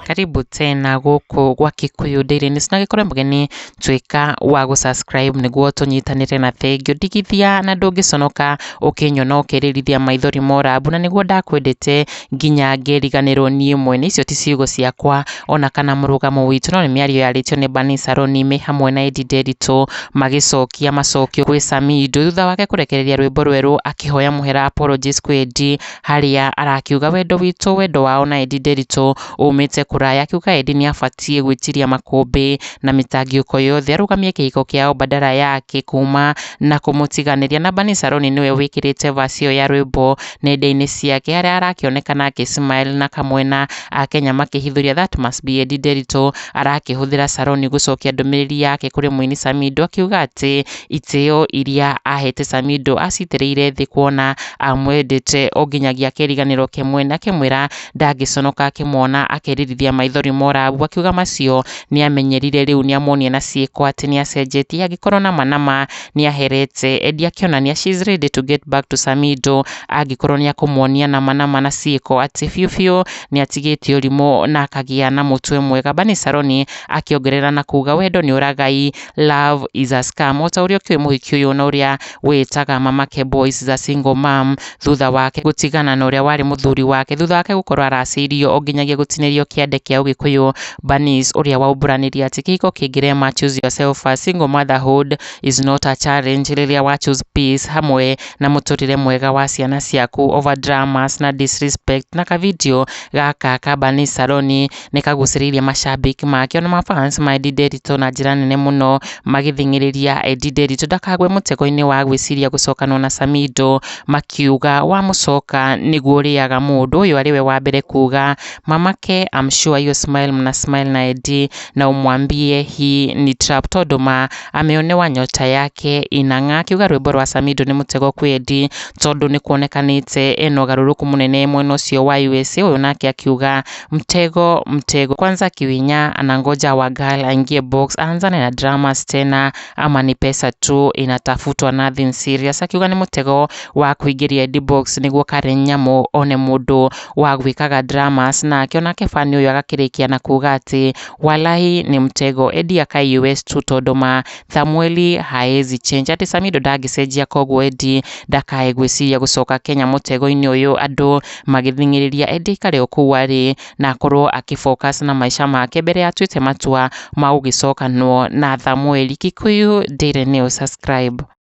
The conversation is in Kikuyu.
Karibu tena gũkũ gwa Kikuyu Daily News, na gĩkorwo mũgeni tuĩka wa gũ-subscribe nĩguo tũnyitanĩre. Na thengiũ ndigithia na ndũngĩconoka ũkĩnyona ũkĩrĩrithia maithori morabu, na nĩguo ndakwendete nginya ngĩriganĩrwo niĩ mwene. Icio ti ciugo ciakwa ona kana mũrũgamo witũ, no nĩ mĩario yarĩtio nĩ Bernice Saroni me hamwe na Eddie Nderitu magĩcokia macokio gwĩ Samido thutha wake kũrekereria rwĩmbo rwerũ akĩhoya mũhera, apologies kwĩ Eddie, harĩa arakiuga wendo witũ, wendo wao na Eddie Nderitu umĩte kũraya. Akiuga Eddie nĩ abatiĩ gwĩtiria makũmbĩ na mĩtangĩko yothe, arũgamie kĩhiko kĩao badala yake kuma na kũmũtiganĩria. Na Bernice Saroni nĩwe wĩkĩrĩte verse ĩyo ya rwĩmbo nenda-inĩ ciake, harĩa arakĩonekana akĩ smile na kamwena akenya makĩhithũria that must be Eddie Nderitu. Arakĩhũthĩra Saroni gũcokia ndũmĩrĩri yake kũrĩ mũini Samido, akiuga atĩ itĩo iria ahete Samido acitĩrĩire thĩ, kuona amwendete o nginyagia akĩriganĩrwo ke mwene. Akĩmwĩra ndangĩconoka akĩmuona akĩririthia maithori morabu, akiuga macio nĩ amenyerire, rĩu nĩamuonia na ciĩko atĩ nĩ acenjetie, angĩkorwo nama nama nĩ aherete. Eddie akĩonania she is ready to get back to Samido angĩkorwo nĩ akũmuonia nama nama na ciĩko atĩ biũ biũ nĩ atigĩte ũrimũ na akagĩa na mũtwe mwega. Bernice Saroni akĩongerera na kuga wendo nĩ ũragai, love is a scam. O ta ũrĩa ũkĩũĩ, mũhiki ũyũ na ũrĩa wĩtaga Mamake Boys is a single mom thutha wake gũtigana na ũrĩa warĩ mũthuri wake, thutha wake gũkorwo aracĩirio o nginyagia gũtinĩrio kĩande kĩa ũgĩkũyũ. Bernice ũrĩa waumbũranĩrie atĩ kĩhiko kĩngĩrema, choose yourself first, single motherhood is not a challenge rĩrĩa wa choose peace hamwe na mũtũrĩre mwega wa ciana ciaku over dramas na disrespect. Na kavideo gaka ka Bernice Saroni nĩ kagucĩrĩirie mashabiki make ona mafans ma Eddie Nderitu na njĩra nene mũno, magĩthing'ĩrĩria Eddie Nderitu ndakagwe mũtego-inĩ wa gwĩciria gũcokanwo na Samido, makiuga wamũcoka nĩguo ũrĩaga mũndũ ũyũ. Arĩ we wa mbere kuga, "Mamake, I'm sure hiyo smile mna smile na Eddie, na umwambie hii ni trap tondũ ma ameonewa nyota yake inang'aa." Akiuga rwĩmbo rwa Samido nĩ mũtego kwĩ Eddie tondũ nĩ kuonekanĩte ena ũgarũrũku mũnene mwena ũcio wa USA. Ũyũ nake akiuga, "Mtego, mtego kwanza, Kiwinya anangoja wa girl aingie box aanzane na dramas tena, ama ni pesa tu inatafutwa, nothing serious." Akiuga nĩ mũtego wa kũingĩria Eddie box nĩguo Karen Nyamu one mũndũ wa gwĩkaga dramas nake. Onake fani ũyũ agakĩrĩkia na kuga atĩ walai ni mtego, Eddie akae US tu tondũ ma Samueli haezi change, atĩ Samido ndangĩcenjia, koguo Eddie ndakae gwĩciria gũcoka Kenya mũtego-inĩ ũyũ. Andũ magĩthing'ĩrĩria Eddie aikare o kũu arĩ na akorwo akĩfocus na maica make mbere ya atuĩte matua ma gũgĩcokanwo na Samueli. Kikuyu Daily News, subscribe.